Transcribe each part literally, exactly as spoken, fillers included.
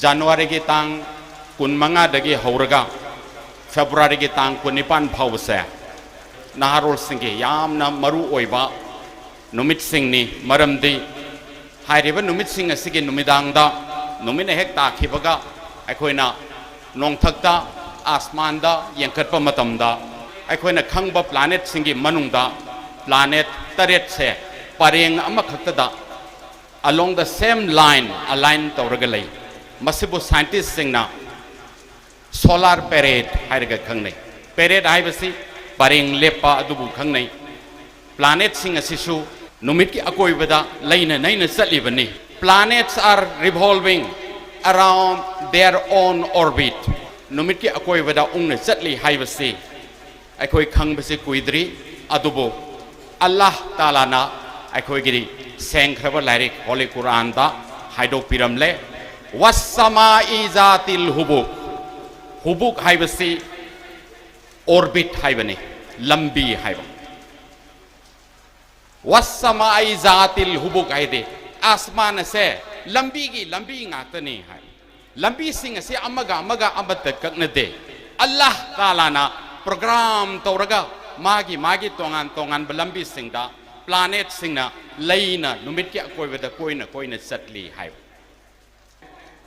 ꯖꯅꯋꯥꯔꯤꯒꯤ ꯇꯥꯡ ꯀꯨꯟꯃꯉꯥꯗꯒꯤ ꯍꯧꯔꯒ ꯐꯦꯕ꯭ꯔꯨꯋꯥꯔꯤꯒꯤ ꯇꯥꯡ ꯀꯨꯟꯅꯤꯄꯥꯟ ꯐꯥꯎꯕꯁꯦ ꯅꯍꯥꯔꯣꯜꯁꯤꯡꯒꯤ ꯌꯥꯝꯅ ꯃꯔꯨ ꯑꯣꯏꯕ ꯅꯨꯃꯤꯠꯁꯤꯡꯅꯤ꯫ ꯃꯔꯝꯗꯤ ꯍꯥꯏꯔꯤꯕ ꯅꯨꯃꯤꯠꯁꯤꯡ ꯑꯁꯤꯒꯤ ꯅꯨꯃꯤꯗꯥꯡꯗ ꯅꯨꯃꯤꯠꯅ ꯍꯦꯛ ꯇꯥꯈꯤꯕꯒ ꯑꯩꯈꯣꯏꯅ ꯅꯣꯡꯊꯛꯇ, ꯑꯥꯁꯃꯥꯟꯗ ꯌꯦꯡꯈꯠꯄ ꯃꯇꯝꯗ ꯑꯩꯈꯣꯏꯅ ꯈꯪꯕ planetꯁꯤꯡꯒꯤ ꯃꯅꯨꯡꯗ planet ꯇꯔꯦꯠꯁꯦ ꯄꯔꯦꯡ ꯑꯃꯈꯛꯇꯗ along the same line align ꯇꯧꯔꯒ ꯂꯩ꯫ ꯃꯁꯤꯕꯨ scientistꯁꯤꯡꯅ solar parade ꯍꯥꯏꯔꯒ ꯈꯪꯅꯩ꯫ Parade ꯍꯥꯏꯕꯁꯤ ꯄꯔꯦꯡ ꯂꯦꯞꯄ ꯑꯗꯨꯕꯨ ꯈꯪꯅꯩ꯫ Planetꯁꯤꯡ ꯑꯁꯤꯁꯨ ꯅꯨꯃꯤꯠꯀꯤ ꯑꯀꯣꯏꯕꯗ ꯂꯩꯅ ꯅꯩꯅ ꯆꯠꯂꯤꯕꯅꯤ꯫ Planets are revolving around their own orbit꯫ ꯅꯨꯃꯤꯠꯀꯤ ꯑꯀꯣꯏꯕꯗ ꯎꯡꯅ ꯆꯠꯂꯤ ꯍꯥꯏꯕꯁꯤ ꯑꯩꯈꯣꯏ ꯈꯪꯕꯁꯤ ꯀꯨꯏꯗ꯭ꯔꯤ, ꯑꯗꯨꯕꯨ ꯑꯜꯂꯥꯍ ꯇꯥꯂꯥꯅ ꯑꯩꯈꯣꯏꯒꯤ ꯁꯦꯡꯈ꯭ꯔꯕ ꯂꯥꯏꯔꯤꯛ ꯍꯣꯂꯤ ꯀꯨꯔꯥꯟꯗ ꯍꯥꯏꯗꯣꯛꯄꯤꯔꯝꯂꯦ꯫ "ꯋꯥꯁꯁꯃꯥꯏ ꯖꯥꯇꯤꯜ ꯍꯨꯕꯨꯛ"꯫ ꯍꯨꯕꯨꯛ ꯍꯥꯏꯕꯁꯤ orbit ꯍꯥꯏꯕꯅꯤ, ꯂꯝꯕꯤ ꯍꯥꯏꯕ꯫ "ꯋꯥꯁꯁꯃꯥꯏ ꯖꯥꯇꯤꯜ ꯍꯨꯕꯨꯛ" ꯍꯥꯏꯗꯤ ꯑꯁꯃꯥꯟ ꯑꯁꯦ ꯂꯝꯕꯤꯒꯤ ꯂꯝꯕꯤ ꯉꯥꯛꯇꯅꯤ ꯍꯥꯏ꯫ ꯂꯝꯕꯤꯁꯤꯡ ꯑꯁꯤ ꯑꯃꯒ ꯑꯃꯒ ꯑꯃꯠꯇ ꯀꯛꯅꯗꯦ꯫ ꯑꯜꯂꯥꯍ ꯇꯥꯂꯥꯅ program ꯇꯧꯔꯒ ꯃꯥꯒꯤ ꯃꯥꯒꯤ ꯇꯣꯉꯥꯟ ꯇꯣꯉꯥꯟꯕ ꯂꯝꯕꯤꯁꯤꯡꯗ planetꯁꯤꯡꯅ ꯂꯩꯅ ꯅꯨꯃꯤꯠꯀꯤ ꯑꯀꯣꯏꯕꯗ ꯀꯣꯏꯅ ꯀꯣꯏꯅ ꯆꯠꯂꯤ ꯍꯥꯏꯕ꯫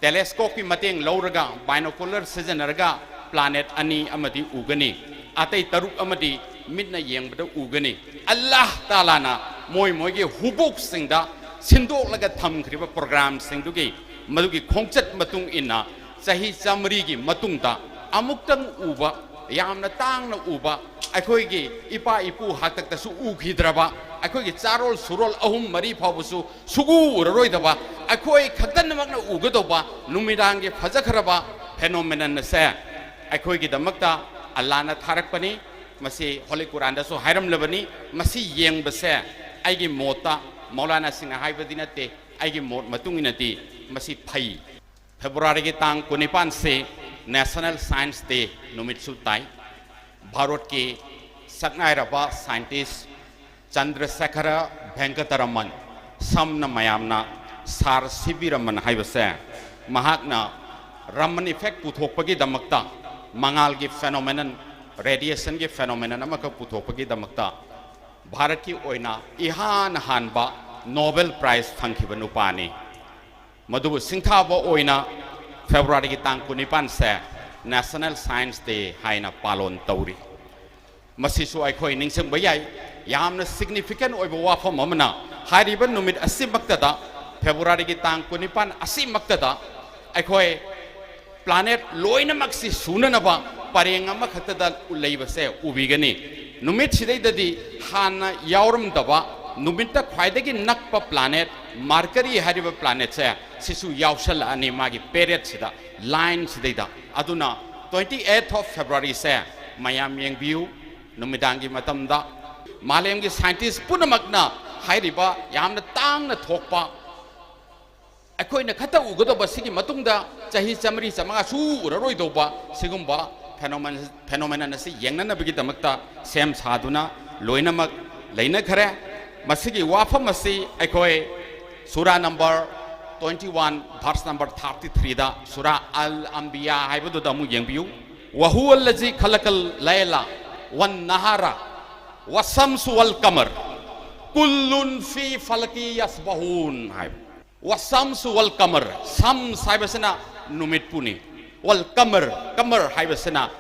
Telescopeꯀꯤ ꯃꯇꯦꯡ ꯂꯧꯔꯒ, binocular ꯁꯤꯖꯤꯟꯅꯔꯒ planet ꯑꯅꯤ ꯑꯃꯗꯤ ꯎꯒꯅꯤ, ꯑꯇꯩ ꯇꯔꯨꯛ ꯑꯃꯗꯤ ꯃꯤꯠꯅ ꯌꯦꯡꯕꯗ ꯎꯒꯅꯤ꯫ ꯑꯜꯂꯥꯍ ꯇꯥꯂꯥꯅ ꯃꯣꯏ ꯃꯣꯏꯒꯤ ꯍꯨꯕꯨꯛꯁꯤꯡꯗ ꯁꯤꯟꯗꯣꯛꯂꯒ ꯊꯝꯈ꯭ꯔꯤꯕ programꯁꯤꯡꯗꯨꯒꯤ, ꯃꯗꯨꯒꯤ ꯈꯣꯡꯆꯠ ꯃꯇꯨꯡ ꯏꯟꯅ ꯆꯍꯤ ꯆꯥꯃꯔꯤꯒꯤ ꯃꯇꯨꯡꯗ ꯑꯃꯨꯛꯇꯪ ꯎꯕ, ꯌꯥꯝꯅ ꯇꯥꯡꯅ ꯎꯕ, ꯑꯩꯈꯣꯏꯒꯤ ꯏꯄꯥ ꯏꯄꯨ ꯍꯥꯛꯇꯛꯇꯁꯨ ꯎꯈꯤꯗ꯭ꯔꯕ, ꯑꯩꯈꯣꯏꯒꯤ ꯆꯥꯔꯣꯜ ꯁꯨꯔꯣꯜ ꯑꯍꯨꯝ ꯃꯔꯤ ꯐꯥꯎꯕꯁꯨ ꯁꯨꯛꯎ ꯎꯔꯔꯣꯏꯗꯕ, ꯑꯩꯈꯣꯏ ꯈꯛꯇꯅꯃꯛꯅ ꯎꯒꯗꯧꯕ ꯅꯨꯃꯤꯗꯥꯡꯒꯤ ꯐꯖꯈ꯭ꯔꯕ phenomenon ꯑꯁꯦ ꯑꯩꯈꯣꯏꯒꯤꯗꯃꯛꯇ ꯑꯜꯂꯥꯅ ꯊꯥꯔꯛꯄꯅꯤ꯫ ꯃꯁꯤ ꯍꯣꯂꯤ ꯀꯨꯔꯥꯟꯗꯁꯨ ꯍꯥꯏꯔꯝꯂꯕꯅꯤ꯫ ꯃꯁꯤ ꯌꯦꯡꯕꯁꯦ ꯑꯩꯒꯤ ꯃꯣꯠꯇ, ꯃꯧꯂꯥꯅꯥꯁꯤꯡꯅ ꯍꯥꯏꯕꯗꯤ ꯅꯠꯇꯦ, ꯑꯩꯒꯤ ꯃꯣꯠ ꯃꯇꯨꯡ ꯏꯟꯅꯗꯤ ꯃꯁꯤ ꯐꯩ꯫ ꯐꯦꯕ꯭ꯔꯨꯋꯥꯔꯤꯒꯤ ꯇꯥꯡ ꯀꯨꯟꯅꯤꯄꯥꯟꯁꯤ National Science Day ꯅꯨꯃꯤꯠꯁꯨ ꯇꯥꯏ꯫ ꯚꯥꯔꯠꯀꯤ ꯁꯛꯅꯥꯏꯔꯕ scientist ꯆꯟꯗ꯭ꯔꯁꯦꯈꯔ ꯚꯦꯡꯀꯇꯔꯃꯟ, ꯁꯝꯅ ꯃꯌꯥꯝꯅ ꯁꯥꯔ ꯁꯤ ꯚꯤ ꯔꯃꯟ ꯍꯥꯏꯕꯁꯦ, ꯃꯍꯥꯛꯅ Raman effect ꯄꯨꯊꯣꯛꯄꯒꯤꯗꯃꯛꯇ, ꯃꯉꯥꯜꯒꯤ phenomenon, radiationꯒꯤ phenomenon ꯑꯃꯈꯛ ꯄꯨꯊꯣꯛꯄꯒꯤꯗꯃꯛꯇ ꯚꯥꯔꯠꯀꯤ ꯑꯣꯏꯅ ꯏꯍꯥꯟ ꯍꯥꯟꯕ Nobel Prize ꯐꯪꯈꯤꯕ ꯅꯨꯄꯥꯅꯤ꯫ ꯃꯗꯨꯕꯨ ꯁꯤꯡꯊꯥꯕ ꯑꯣꯏꯅ Februaryꯒꯤ ꯇꯥꯡ ꯀꯨꯟꯅꯤꯄꯥꯟꯁꯦ National Science Day ꯍꯥꯏꯅ ꯄꯥꯂꯣꯟ ꯇꯧꯔꯤ꯫ ꯃꯁꯤꯁꯨ ꯑꯩꯈꯣꯏ ꯅꯤꯡꯁꯤꯡꯕ ꯌꯥꯏ꯫ ꯌꯥꯝꯅ significant ꯑꯣꯏꯕ ꯋꯥꯐꯝ ꯑꯃꯅ, ꯍꯥꯏꯔꯤꯕ ꯅꯨꯃꯤꯠ ꯑꯁꯤꯃꯛꯇꯗ, Februaryꯒꯤ ꯇꯥꯡ ꯀꯨꯟꯅꯤꯄꯥꯟ ꯑꯁꯤꯃꯛꯇꯗ ꯑꯩꯈꯣꯏ planet ꯂꯣꯏꯅꯃꯛꯁꯤ ꯁꯨꯅꯅꯕ ꯄꯔꯦꯡ ꯑꯃꯈꯛꯇꯗ ꯂꯩꯕꯁꯦ ꯎꯕꯤꯒꯅꯤ꯫ ꯅꯨꯃꯤꯠꯁꯤꯗꯩꯗꯗꯤ ꯍꯥꯟꯅ ꯌꯥꯎꯔꯝꯗꯕ, ꯅꯨꯃꯤꯠꯇ ꯈ꯭ꯋꯥꯏꯗꯒꯤ ꯅꯛꯄ planet Mercury ꯍꯥꯏꯔꯤꯕ planetꯁꯦ, ꯁꯤꯁꯨ ꯌꯥꯎꯁꯜꯂꯛꯑꯅꯤ ꯃꯥꯒꯤ periodꯁꯤꯗ, lineꯁꯤꯗꯩꯗ꯫ ꯑꯗꯨꯅ twenty eighth of Februaryꯁꯦ ꯃꯌꯥꯝ ꯌꯦꯡꯕꯤꯌꯨ꯫ ꯅꯨꯃꯤꯗꯥꯡꯒꯤ ꯃꯇꯝꯗ ꯃꯥꯂꯦꯝꯒꯤ scientist ꯄꯨꯝꯅꯃꯛꯅ ꯍꯥꯏꯔꯤꯕ ꯌꯥꯝꯅ ꯇꯥꯡꯅ ꯊꯣꯛꯄ, ꯑꯩꯈꯣꯏꯅ ꯈꯛꯇ ꯎꯒꯗꯧꯕ, ꯁꯤꯒꯤ ꯃꯇꯨꯡꯗ ꯆꯍꯤ ꯆꯥꯃꯔꯤ ꯆꯥꯃꯉꯥ ꯁꯨ ꯎꯔꯔꯣꯏꯗꯧꯕ ꯁꯤꯒꯨꯝꯕ phenomenon, phenomenon ꯑꯁꯤ ꯌꯦꯡꯅꯅꯕꯒꯤꯗꯃꯛꯇ ꯁꯦꯝ ꯁꯥꯗꯨꯅ ꯂꯣꯏꯅꯃꯛ ꯂꯩꯅꯈ꯭ꯔꯦ꯫ ꯃꯁꯤꯒꯤ ꯋꯥꯐꯝ ꯑꯁꯤ ꯑꯩꯈꯣꯏ Surah number twenty one, verse number thirty threeꯗ, Surah Al Anbiya ꯍꯥꯏꯕꯗꯨꯗ ꯑꯃꯨꯛ ꯌꯦꯡꯕꯤꯌꯨ꯫ وهو الذي خلق الليل والنهار والشمس والقمر كل في فلك يسبحون ꯍꯥꯏꯕ꯫ والشمس والقمر, shams ꯍꯥꯏꯕꯁꯤꯅ ꯅꯨꯃꯤꯠꯄꯨꯅꯤ, والقمر, قمر ꯍꯥꯏꯕꯁꯤꯅ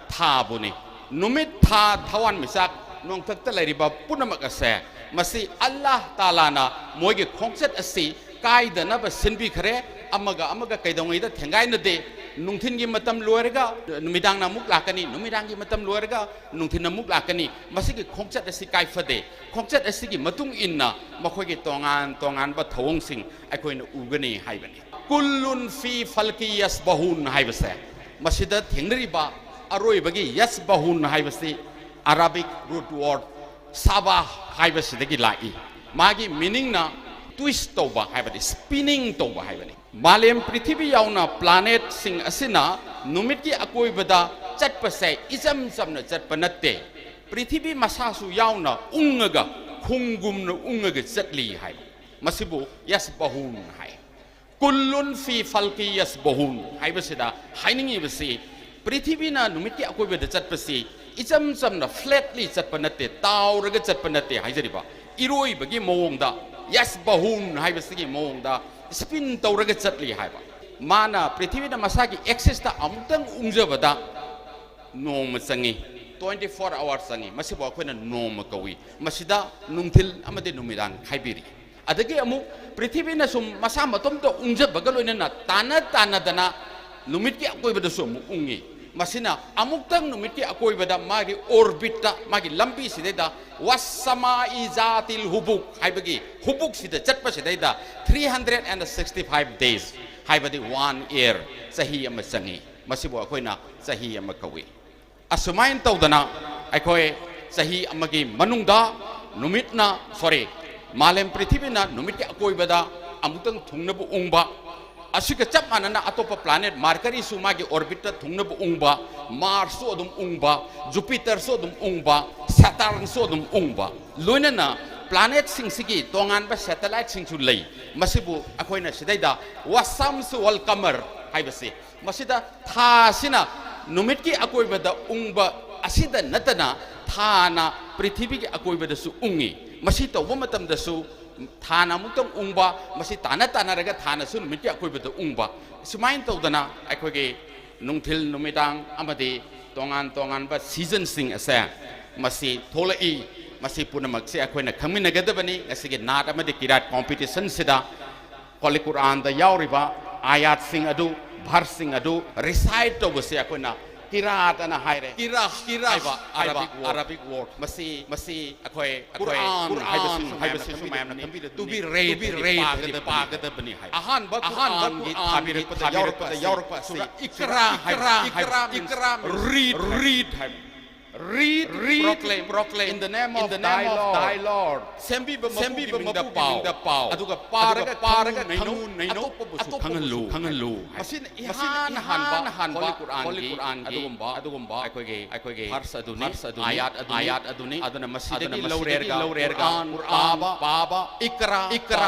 ꯊꯥꯕꯨꯅꯤ꯫ ꯅꯨꯃꯤꯠ, ꯊꯥ, ꯊꯋꯥꯟꯃꯤꯆꯥꯛ, ꯅꯣꯡꯊꯛꯇ ꯂꯩꯔꯤꯕ ꯄꯨꯝꯅꯃꯛ ꯑꯁꯦ, ꯃꯁꯤ ꯑꯜꯂꯥꯍ ꯇꯥꯂꯥꯅ ꯃꯣꯏꯒꯤ ꯈꯣꯡꯆꯠ ꯑꯁꯤ ꯀꯥꯏꯗꯅꯕ ꯁꯤꯟꯕꯤꯈ꯭ꯔꯦ꯫ ꯑꯃꯒ ꯑꯃꯒ ꯀꯩꯗꯧꯉꯩꯗ ꯊꯦꯡꯒꯥꯏꯅꯗꯦ꯫ ꯅꯨꯡꯊꯤꯟꯒꯤ ꯃꯇꯝ ꯂꯣꯏꯔꯒ ꯅꯨꯃꯤꯗꯥꯡꯅ ꯑꯃꯨꯛ ꯂꯥꯛꯀꯅꯤ, ꯅꯨꯃꯤꯗꯥꯡꯒꯤ ꯃꯇꯝ ꯂꯣꯏꯔꯒ ꯅꯨꯡꯊꯤꯟ ꯑꯃꯨꯛ ꯂꯥꯛꯀꯅꯤ꯫ ꯃꯁꯤꯒꯤ ꯈꯣꯡꯆꯠ ꯑꯁꯤ ꯀꯥꯏꯐꯗꯦ꯫ ꯈꯣꯡꯆꯠ ꯑꯁꯤꯒꯤ ꯃꯇꯨꯡ ꯏꯟꯅ ꯃꯈꯣꯏꯒꯤ ꯇꯣꯉꯥꯟ ꯇꯣꯉꯥꯟꯕ ꯊꯧꯑꯣꯡꯁꯤꯡ ꯑꯩꯈꯣꯏꯅ ꯎꯒꯅꯤ ꯍꯥꯏꯕꯅꯤ꯫ كل في فلك يسبحون ꯍꯥꯏꯕꯁꯦ, ꯃꯁꯤꯗ ꯊꯦꯡꯅꯔꯤꯕ ꯑꯔꯣꯏꯕꯒꯤ ꯌꯁꯕꯍꯨꯟ ꯍꯥꯏꯕꯁꯤ Arabic root word ꯁꯕꯥ ꯍꯥꯏꯕꯁꯤꯗꯒꯤ ꯂꯥꯛꯏ꯫ ꯃꯥꯒꯤ meaningꯅ twist ꯇꯧꯕ ꯍꯥꯏꯕꯅꯤ, spinning ꯇꯧꯕ ꯍꯥꯏꯕꯅꯤ꯫ ꯃꯥꯂꯦꯝ ꯄ꯭ꯔꯤꯊꯤꯕꯤ ꯌꯥꯎꯅ planetꯁꯤꯡ ꯑꯁꯤꯅ ꯅꯨꯃꯤꯠꯀꯤ ꯑꯀꯣꯏꯕꯗ ꯆꯠꯄꯁꯦ ꯏꯆꯝ ꯆꯝꯅ ꯆꯠꯄ ꯅꯠꯇꯦ꯫ ꯄ꯭ꯔꯤꯊꯤꯕꯤ ꯃꯁꯥꯁꯨ ꯌꯥꯎꯅ ꯎꯪꯉꯒ, ꯈꯣꯡꯒꯨꯝꯅ ꯎꯪꯉꯒ ꯆꯠꯂꯤ ꯍꯥꯏꯕ꯫ ꯃꯁꯤꯕꯨ ꯌꯁꯕꯍꯨꯟ ꯍꯥꯏ꯫ ꯀꯨꯜꯂꯨꯟ ꯐꯤ ꯐꯜꯀꯤ ꯌꯁꯕꯍꯨꯟ ꯍꯥꯏꯕꯁꯤꯗ ꯍꯥꯏꯅꯤꯡꯉꯤꯕꯁꯤ, ꯄ꯭ꯔꯤꯊꯤꯕꯤꯅ ꯅꯨꯃꯤꯠꯀꯤ ꯑꯀꯣꯏꯕꯗ ꯆꯠꯄꯁꯤ ꯏꯆꯝ ꯆꯝꯅ flatly ꯆꯠꯄ ꯅꯠꯇꯦ, ꯇꯥꯎꯔꯒ ꯆꯠꯄ ꯅꯠꯇꯦ ꯍꯥꯏꯖꯔꯤꯕ, ꯏꯔꯣꯏꯕꯒꯤ ꯃꯑꯣꯡꯗ, ꯌꯁꯕꯍꯨꯟ ꯍꯥꯏꯕꯁꯤꯒꯤ ꯃꯑꯣꯡꯗ spin ꯇꯧꯔꯒ ꯆꯠꯂꯤ ꯍꯥꯏꯕ꯫ ꯃꯥꯅ ꯄ꯭ꯔꯤꯊꯤꯕꯤꯅ ꯃꯁꯥꯒꯤ axisꯇ ꯑꯃꯨꯛꯇꯪ ꯎꯪꯖꯕꯗ ꯅꯣꯡꯃ ꯆꯪꯉꯤ, twenty four hours ꯆꯪꯉꯤ꯫ ꯃꯁꯤꯕꯨ ꯑꯩꯈꯣꯏꯅ ꯅꯣꯡꯃ ꯀꯧꯏ꯫ ꯃꯁꯤꯗ ꯅꯨꯡꯊꯤꯜ ꯑꯃꯗꯤ ꯅꯨꯃꯤꯗꯥꯡ ꯈꯥꯏꯕꯤꯔꯤ꯫ ꯑꯗꯒꯤ ꯑꯃꯨꯛ ꯄ꯭ꯔꯤꯊꯤꯕꯤꯅ ꯁꯨꯝ ꯃꯁꯥ ꯃꯇꯣꯝꯇ ꯎꯪꯖꯕꯒ ꯂꯣꯏꯅꯅ ꯇꯥꯟꯅ ꯇꯥꯟꯅꯗꯅ ꯅꯨꯃꯤꯠꯀꯤ ꯑꯀꯣꯏꯕꯗꯁꯨ ꯑꯃꯨꯛ ꯎꯪꯉꯤ꯫ ꯃꯁꯤꯅ ꯑꯃꯨꯛꯇꯪ ꯅꯨꯃꯤꯠꯀꯤ ꯑꯀꯣꯏꯕꯗ ꯃꯥꯒꯤ orbitꯇ, ꯃꯥꯒꯤ ꯂꯝꯕꯤꯁꯤꯗꯩꯗ, ꯋꯥꯁꯃꯥ ꯏꯖꯥꯇꯤꯜ ꯍꯨꯕꯨꯛ ꯍꯥꯏꯕꯒꯤ ꯍꯨꯕꯨꯛꯁꯤꯗ ꯆꯠꯄꯁꯤꯗꯩꯗ three hundred and sixty five days, ꯍꯥꯏꯕꯗꯤ one year, ꯆꯍꯤ ꯑꯃ ꯆꯪꯉꯤ꯫ ꯃꯁꯤꯕꯨ ꯑꯩꯈꯣꯏꯅ ꯆꯍꯤ ꯑꯃ ꯀꯧꯏ꯫ ꯑꯁꯨꯃꯥꯏꯅ ꯇꯧꯗꯅ ꯑꯩꯈꯣꯏ ꯆꯍꯤ ꯑꯃꯒꯤ ꯃꯅꯨꯡꯗ ꯅꯨꯃꯤꯠꯅ, sorry, ꯃꯥꯂꯦꯝ ꯄ꯭ꯔꯤꯊꯤꯕꯤꯅ ꯅꯨꯃꯤꯠꯀꯤ ꯑꯀꯣꯏꯕꯗ ꯑꯃꯨꯛꯇꯪ ꯊꯨꯡꯅꯕ ꯎꯪꯕ, ꯑꯁꯤꯒ ꯆꯞ ꯃꯥꯟꯅꯅ ꯑꯇꯣꯞꯄ planet, Mercuryꯁꯨ ꯃꯥꯒꯤ orbitꯇ ꯊꯨꯡꯅꯕ ꯎꯪꯕ, Marsꯁꯨ ꯑꯗꯨꯝ ꯎꯪꯕ, Jupiterꯁꯨ ꯑꯗꯨꯝ ꯎꯪꯕ, Saturnꯁꯨ ꯑꯗꯨꯝ ꯎꯪꯕ, ꯂꯣꯏꯅꯅ planetꯁꯤꯡꯁꯤꯒꯤ ꯇꯣꯉꯥꯟꯕ satelliteꯁꯤꯡꯁꯨ ꯂꯩ꯫ ꯃꯁꯤꯕꯨ ꯑꯩꯈꯣꯏꯅ ꯁꯤꯗꯩꯗ ꯋꯥꯁꯝꯁꯨ ꯋꯜ ꯀꯃꯔ ꯍꯥꯏꯕꯁꯤ, ꯃꯁꯤꯗ ꯊꯥꯁꯤꯅ ꯅꯨꯃꯤꯠꯀꯤ ꯑꯀꯣꯏꯕꯗ ꯎꯪꯕ ꯑꯁꯤꯗ ꯅꯠꯇꯅ ꯊꯥꯅ ꯄ꯭ꯔꯤꯊꯤꯕꯤꯒꯤ ꯑꯀꯣꯏꯕꯗꯁꯨ ꯎꯪꯉꯤ꯫ ꯃꯁꯤ ꯇꯧꯕ ꯃꯇꯝꯗꯁꯨ ꯊꯥꯅ ꯑꯃꯨꯛꯇꯪ ꯎꯪꯕ, ꯃꯁꯤ ꯇꯥꯟꯅ ꯇꯥꯟꯅꯔꯒ ꯊꯥꯅꯁꯨ ꯅꯨꯃꯤꯠꯀꯤ ꯑꯀꯣꯏꯕꯗ ꯎꯪꯕ, ꯁꯨꯃꯥꯏꯅ ꯇꯧꯗꯅ ꯑꯩꯈꯣꯏꯒꯤ ꯅꯨꯡꯊꯤꯜ ꯅꯨꯃꯤꯗꯥꯡ ꯑꯃꯗꯤ ꯇꯣꯉꯥꯟ ꯇꯣꯉꯥꯟꯕ seasonꯁꯤꯡ ꯑꯁꯦ ꯃꯁꯤ ꯊꯣꯛꯂꯛꯏ꯫ ꯃꯁꯤ ꯄꯨꯝꯅꯃꯛꯁꯦ ꯑꯩꯈꯣꯏꯅ ꯈꯪꯃꯤꯟꯅꯒꯗꯕꯅꯤ꯫ ꯉꯁꯤꯒꯤ ꯅꯥꯠ ꯑꯃꯗꯤ ꯀꯤꯔꯥꯠ competitionꯁꯤꯗ Holy Quranꯗ ꯌꯥꯎꯔꯤꯕ ꯑꯥꯌꯥꯠꯁꯤꯡ ꯑꯗꯨ, verseꯁꯤꯡ ꯑꯗꯨ recite ꯇꯧꯕꯁꯦ ꯑꯩꯈꯣꯏꯅ ꯀꯤꯔꯥꯠ ꯑꯅ ꯍꯥꯏꯔꯦ꯫ ꯀꯤꯔꯥ, ꯀꯤꯔꯥ ꯍꯥꯏꯕ ꯍꯥꯏꯕ Arabic word꯫ Arabic word꯫ ꯃꯁꯤ, ꯃꯁꯤ ꯑꯩꯈꯣꯏ, ꯑꯩꯈꯣꯏ Quran ꯍꯥꯏꯕꯁꯤꯁꯨ ꯃꯌꯥꯝꯅ ꯈꯪꯕꯤꯔꯦ꯫ To be read, to be read ꯍꯥꯏꯗꯤ ꯄꯥꯒꯗꯕꯅꯤ꯫ ꯑꯍꯥꯟꯕ ꯑꯍꯥꯟꯕ Quranꯒꯤ Quranꯒꯤ ꯊꯥꯕꯤꯔꯛꯄꯗ ꯊꯥꯕꯤꯔꯛꯄꯗ ꯌꯥꯎꯔꯛꯄ ꯑꯁꯤ ꯌꯥꯎꯔꯛꯄ ꯑꯁꯤ ꯁꯨꯔꯥ ꯏꯀ꯭ꯔꯥ ꯍꯥꯏꯕ, ꯏꯀ꯭ꯔꯥ, ꯏꯀ꯭ꯔꯥ ꯍꯥꯏꯕ, ꯏꯀ꯭ꯔꯥ read, read ꯍꯥꯏꯕ꯫ Read, read, proclaim, proclaim in the name of thy Lord. ꯁꯦꯝꯕꯤꯕ ꯃꯄꯨꯒꯤ ꯃꯤꯡꯗ ꯄꯥꯎ꯫ ꯑꯗꯨꯒ ꯄꯥꯔꯒ ꯈꯪꯉꯨ ꯅꯩꯅꯧ꯫ ꯑꯇꯣꯞꯄꯕꯨꯁꯨ ꯈꯪꯍꯜꯂꯨ꯫ ꯃꯁꯤꯅ ꯏꯍꯥꯟ ꯍꯥꯟꯕ ꯍꯣꯂꯤ ꯀꯨꯔꯥꯟꯒꯤ ꯑꯗꯨꯒꯨꯝꯕ ꯑꯩꯈꯣꯏꯒꯤ ꯚꯔꯁ ꯑꯗꯨꯅꯤ, ꯑꯥꯌꯥꯠ ꯑꯗꯨꯅꯤ꯫ ꯑꯗꯨꯅ ꯃꯁꯤꯗꯒꯤ ꯂꯧꯔꯦꯔꯒ ꯀꯨꯔꯥꯟ ꯄꯥꯕ, ꯏꯀ꯭ꯔꯥ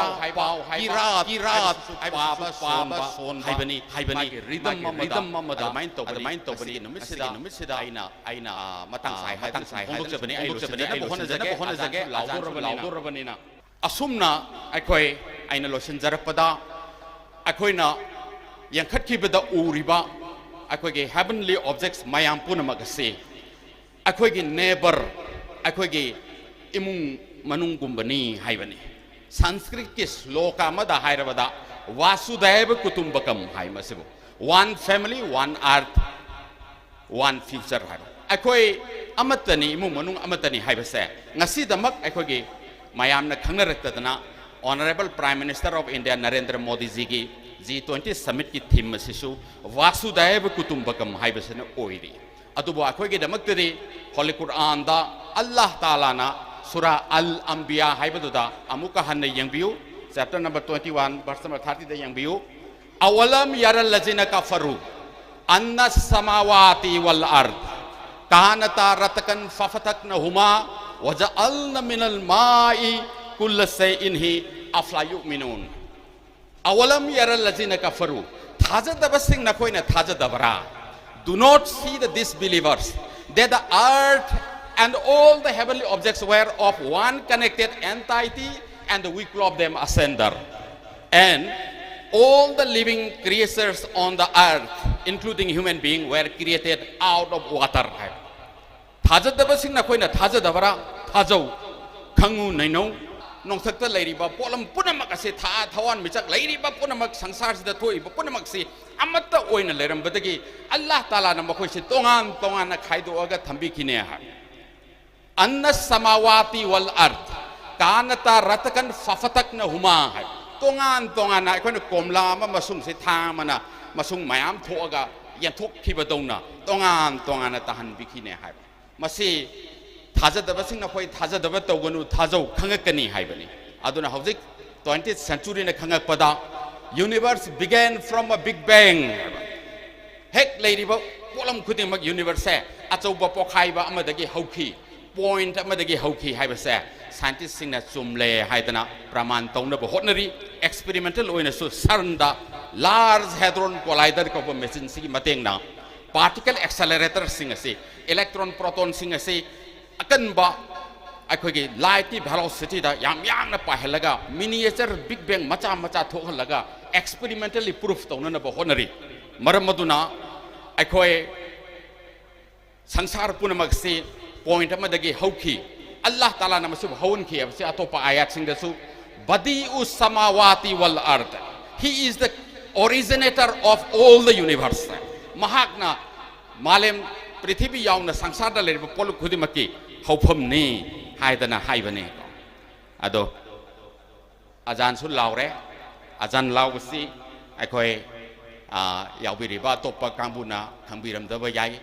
ꯄꯥꯎ ꯍꯥꯏꯕ, ꯀꯤꯔꯥꯠ ꯍꯥꯏꯕꯁꯤꯁꯨ ꯄꯥꯕ, ꯁꯣꯟꯕ ꯍꯥꯏꯕꯅꯤ꯫ ꯃꯥꯒꯤ ꯔꯤꯗꯝ ꯑꯃꯗ ꯑꯗꯨꯃꯥꯏꯅ ꯇꯧꯕꯅꯤ꯫ ꯃꯁꯤꯒꯤ ꯅꯨꯃꯤꯠꯁꯤꯗ ꯑꯩꯅ ꯑꯩꯅ ꯃꯇꯥꯡ ꯆꯥꯏ ꯃꯇꯥꯡ ꯆꯥꯏ ꯍꯥꯏꯗꯅ ꯐꯣꯡꯗꯣꯛꯆꯕꯅꯤ꯫ ꯑꯩ ꯂꯣꯏꯁꯤꯟꯖꯅꯕ ꯍꯣꯠꯅꯖꯒꯦ꯫ ꯑꯖꯥꯟꯁꯨ ꯂꯥꯎꯗꯧꯔꯕꯅꯤꯅ꯫ ꯑꯁꯨꯝꯅ ꯑꯩꯈꯣꯏ, ꯑꯩꯅ ꯂꯣꯏꯁꯤꯟꯖꯔꯛꯄꯗ ꯑꯩꯈꯣꯏꯅ ꯌꯦꯡꯈꯠꯈꯤꯕꯗ ꯎꯔꯤꯕ ꯑꯩꯈꯣꯏꯒꯤ heavenly objects ꯃꯌꯥꯝ ꯄꯨꯝꯅꯃꯛ ꯑꯁꯤ ꯑꯩꯈꯣꯏꯒꯤ neighbor, ꯑꯩꯈꯣꯏꯒꯤ ꯏꯃꯨꯡ ꯃꯅꯨꯡꯒꯨꯝꯕꯅꯤ ꯍꯥꯏꯕꯅꯤ꯫ ꯁꯪꯁꯀ꯭ꯔꯤꯠꯀꯤ ꯁ꯭ꯂꯣꯀ ꯑꯃꯗ ꯍꯥꯏꯔꯕꯗ, "ꯚꯥꯁꯨꯗꯦꯕ ꯀꯨꯇꯨꯝꯕꯀꯝ" ꯍꯥꯏ ꯃꯁꯤꯕꯨ꯫ "One family, one earth, one future" ꯍꯥꯏꯕ꯫ ꯑꯩꯈꯣꯏ ꯑꯃꯠꯇꯅꯤ, ꯏꯃꯨꯡ ꯃꯅꯨꯡ ꯑꯃꯠꯇꯅꯤ ꯍꯥꯏꯕꯁꯦ ꯉꯁꯤꯗꯃꯛ ꯑꯩꯈꯣꯏꯒꯤ ꯃꯌꯥꯝꯅ ꯈꯪꯅꯔꯛꯇꯗꯅ, Honourable Prime Minister of India Narendra ꯃꯣꯗꯤꯖꯤꯒꯤ G twenty summitꯀꯤ theme ꯑꯁꯤꯁꯨ "ꯚꯥꯁꯨꯗꯦꯕ ꯀꯨꯇꯨꯝꯕꯀꯝ" ꯍꯥꯏꯕꯁꯤꯅ ꯑꯣꯏꯔꯤ꯫ ꯑꯗꯨꯕꯨ ꯑꯩꯈꯣꯏꯒꯤꯗꯃꯛꯇꯗꯤ ꯍꯣꯂꯤ ꯀꯨꯔꯥꯟꯗ ꯑꯜꯂꯥꯍ ꯇꯥꯂꯥꯅ ꯁꯨꯔꯥ ꯑꯜ ꯑꯝꯕꯤꯌꯥ ꯍꯥꯏꯕꯗꯨꯗ ꯑꯃꯨꯛꯀ ꯍꯟꯅ ꯌꯦꯡꯕꯤꯌꯨ, chapter number twenty one, verse number thirty ꯗ ꯌꯦꯡꯕꯤꯌꯨ꯫ "أولم ير الذين كفروا أن السماوات والأرض كانتا رتقا ففتقناهما وجعلنا من الماء كل شيء حي أفلا يؤمنون." "أولم ير الذين كفروا." ꯊꯥꯖꯗꯕꯁꯤꯡ ꯅꯈꯣꯏꯅ ꯊꯥꯖꯗꯕ꯭ꯔꯥ? "Do not see the disbelievers, that the earth and all the heavenly objects were of one connected entity and we clove them asunder. And all the living creatures on the earth, including human being, were created out of water." ꯍꯥꯏ꯫ ꯊꯥꯖꯗꯕꯁꯤꯡ ꯅꯈꯣꯏꯅ ꯊꯥꯖꯗꯕ꯭ꯔꯥ? ꯊꯥꯖꯧ, ꯈꯪꯉꯨ ꯅꯩꯅꯧ꯫ ꯅꯣꯡꯊꯛꯇ ꯂꯩꯔꯤꯕ ꯄꯣꯠꯂꯝ ꯄꯨꯝꯅꯃꯛ ꯑꯁꯤ, ꯊꯥ, ꯊꯋꯥꯟꯃꯤꯆꯥꯛ ꯂꯩꯔꯤꯕ ꯄꯨꯝꯅꯃꯛ, ꯁꯪꯁꯥꯔꯁꯤꯗ ꯊꯣꯛꯏꯕ ꯄꯨꯝꯅꯃꯛꯁꯤ ꯑꯃꯠꯇ ꯑꯣꯏꯅ ꯂꯩꯔꯝꯕꯗꯒꯤ ꯑꯜꯂꯥꯍ ꯇꯥꯂꯥꯅ ꯃꯈꯣꯏꯁꯤ ꯇꯣꯉꯥꯟ ꯇꯣꯉꯥꯟꯅ ꯈꯥꯏꯗꯣꯛꯑꯒ ꯊꯝꯕꯤꯈꯤꯅꯦ ꯍꯥꯏ꯫ "أن السماوات والأرض كانتا رتقا ففتقناهما" ꯍꯥꯏ꯫ ꯇꯣꯉꯥꯟ ꯇꯣꯉꯥꯟꯅ ꯑꯩꯈꯣꯏꯅ ꯀꯣꯝꯂꯥ ꯑꯃ ꯃꯁꯨꯡꯁꯤ ꯊꯥꯡ ꯑꯃꯅ ꯃꯁꯨꯡ ꯃꯌꯥꯝ ꯊꯣꯛꯑꯒ ꯌꯦꯟꯊꯣꯛꯈꯤꯕꯗꯧꯅ ꯇꯣꯉꯥꯟ ꯇꯣꯉꯥꯟꯅ ꯇꯥꯍꯟꯕꯤꯈꯤꯅꯦ ꯍꯥꯏꯕ꯫ ꯃꯁꯤ ꯊꯥꯖꯗꯕꯁꯤꯡꯅ ꯍꯣꯏ ꯊꯥꯖꯗꯕ ꯇꯧꯒꯅꯨ, ꯊꯥꯖꯧ, ꯈꯪꯉꯛꯀꯅꯤ ꯍꯥꯏꯕꯅꯤ꯫ ꯑꯗꯨꯅ ꯍꯧꯖꯤꯛ twentieth centuryꯅ ꯈꯪꯉꯛꯄꯗ, "Universe began from a big bang" ꯍꯥꯏꯕ꯫ ꯍꯦꯛ ꯂꯩꯔꯤꯕ ꯄꯣꯠꯂꯝ ꯈꯨꯗꯤꯡꯃꯛ universeꯁꯦ ꯑꯆꯧꯕ ꯄꯣꯈꯥꯏꯕ ꯑꯃꯗꯒꯤ ꯍꯧꯈꯤ, point ꯑꯃꯗꯒꯤ ꯍꯧꯈꯤ ꯍꯥꯏꯕꯁꯦ scientistꯁꯤꯡꯅ ꯆꯨꯝꯂꯦ ꯍꯥꯏꯗꯅ ꯄ꯭ꯔꯃꯥꯟ ꯇꯧꯅꯕ ꯍꯣꯠꯅꯔꯤ꯫ Experimental ꯑꯣꯏꯅꯁꯨ CERNꯗ Large Hadron Collider ꯀꯧꯕ machineꯁꯤꯒꯤ ꯃꯇꯦꯡꯅ particle acceleratorꯁꯤꯡ ꯑꯁꯤ, electron protonꯁꯤꯡ ꯑꯁꯤ ꯑꯀꯟꯕ ꯑꯩꯈꯣꯏꯒꯤ lightꯀꯤ velocityꯗ ꯌꯥꯝ ꯌꯥꯡꯅ ꯄꯥꯏꯍꯜꯂꯒ miniature big bang ꯃꯆꯥ ꯃꯆꯥ ꯊꯣꯛꯍꯜꯂꯒ experimentally proof ꯇꯧꯅꯅꯕ ꯍꯣꯠꯅꯔꯤ꯫ ꯃꯔꯝ ꯑꯗꯨꯅ ꯑꯩꯈꯣꯏ ꯁꯪꯁꯥꯔ ꯄꯨꯝꯅꯃꯛꯁꯤ point ꯑꯃꯗꯒꯤ ꯍꯧꯈꯤ, ꯑꯜꯂꯥꯍ ꯇꯥꯂꯥꯅ ꯃꯁꯤꯕꯨ ꯍꯧꯍꯟꯈꯤ ꯍꯥꯏꯕꯁꯤ ꯑꯇꯣꯞꯄ ꯑꯥꯌꯥꯠꯁꯤꯡꯗꯁꯨ, "Badi'us samawati wal ard, he is the originator of all the universe", ꯃꯍꯥꯛꯅ ꯃꯥꯂꯦꯝ ꯄ꯭ꯔꯤꯊꯤꯕꯤ ꯌꯥꯎꯅ ꯁꯪꯁꯥꯔꯗ ꯂꯩꯔꯤꯕ ꯄꯣꯠꯂꯨꯝ ꯈꯨꯗꯤꯡꯃꯛꯀꯤ ꯍꯧꯐꯝꯅꯤ ꯍꯥꯏꯗꯅ ꯍꯥꯏꯕꯅꯤ꯫ ꯑꯗꯣ ꯑꯖꯥꯟꯁꯨ ꯂꯥꯎꯔꯦ꯫ ꯑꯖꯥꯟ ꯂꯥꯎꯕꯁꯤ ꯑꯩꯈꯣꯏ, ꯑ, ꯌꯥꯎꯕꯤꯔꯤꯕ ꯑꯇꯣꯞꯄ ꯀꯥꯡꯕꯨꯅ ꯈꯪꯕꯤꯔꯝꯗꯕ ꯌꯥꯏ꯫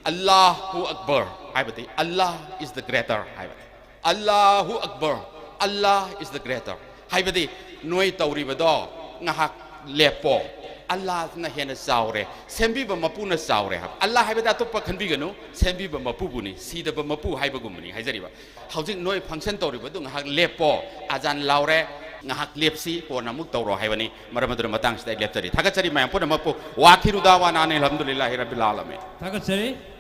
"Allahu Akbar" ꯍꯥꯏꯕꯗꯤ "Allah is the greater" ꯍꯥꯏꯕꯅꯤ꯫ "Allahu Akbar, Allah is the greater" ꯍꯥꯏꯕꯗꯤ, "ꯅꯣꯏ ꯇꯧꯔꯤꯕꯗꯣ ꯉꯥꯏꯍꯥꯛ ꯂꯦꯞꯄꯣ, ꯑꯜꯂꯥꯍꯅ ꯍꯦꯟꯅ ꯆꯥꯎꯔꯦ, ꯁꯦꯝꯕꯤꯕ ꯃꯄꯨꯅ ꯆꯥꯎꯔꯦ" ꯍꯥꯏꯕ꯫ ꯑꯜꯂꯥꯍ ꯍꯥꯏꯕꯗꯤ ꯑꯇꯣꯞꯄ ꯈꯟꯕꯤꯒꯅꯨ, ꯁꯦꯝꯕꯤꯕ ꯃꯄꯨꯕꯨꯅꯤ, ꯁꯤꯗꯕ ꯃꯄꯨ ꯍꯥꯏꯕꯒꯨꯝꯕꯅꯤ ꯍꯥꯏꯖꯔꯤꯕ꯫ "ꯍꯧꯖꯤꯛ ꯅꯣꯏ function ꯇꯧꯔꯤꯕꯗꯨ ꯉꯥꯏꯍꯥꯛ ꯂꯦꯞꯄꯣ, ꯑꯖꯥꯟ ꯂꯥꯎꯔꯦ, ꯉꯥꯏꯍꯥꯛ ꯂꯦꯞꯁꯤ, ꯀꯣꯟꯅ ꯑꯃꯨꯛ ꯇꯧꯔꯣ" ꯍꯥꯏꯕꯅꯤ꯫ ꯃꯔꯝ ꯑꯗꯨꯅ ꯃꯇꯥꯡꯁꯤꯗ ꯑꯩ ꯂꯦꯞꯆꯔꯤ꯫ ꯊꯥꯒꯠꯆꯔꯤ ꯃꯌꯥꯝ ꯄꯨꯝꯅꯃꯛꯄꯨ꯫ "Wa akhiru da'wana anil hamdulillahi rabbil alamin"꯫ ꯊꯥꯒꯠꯆꯔꯤ꯫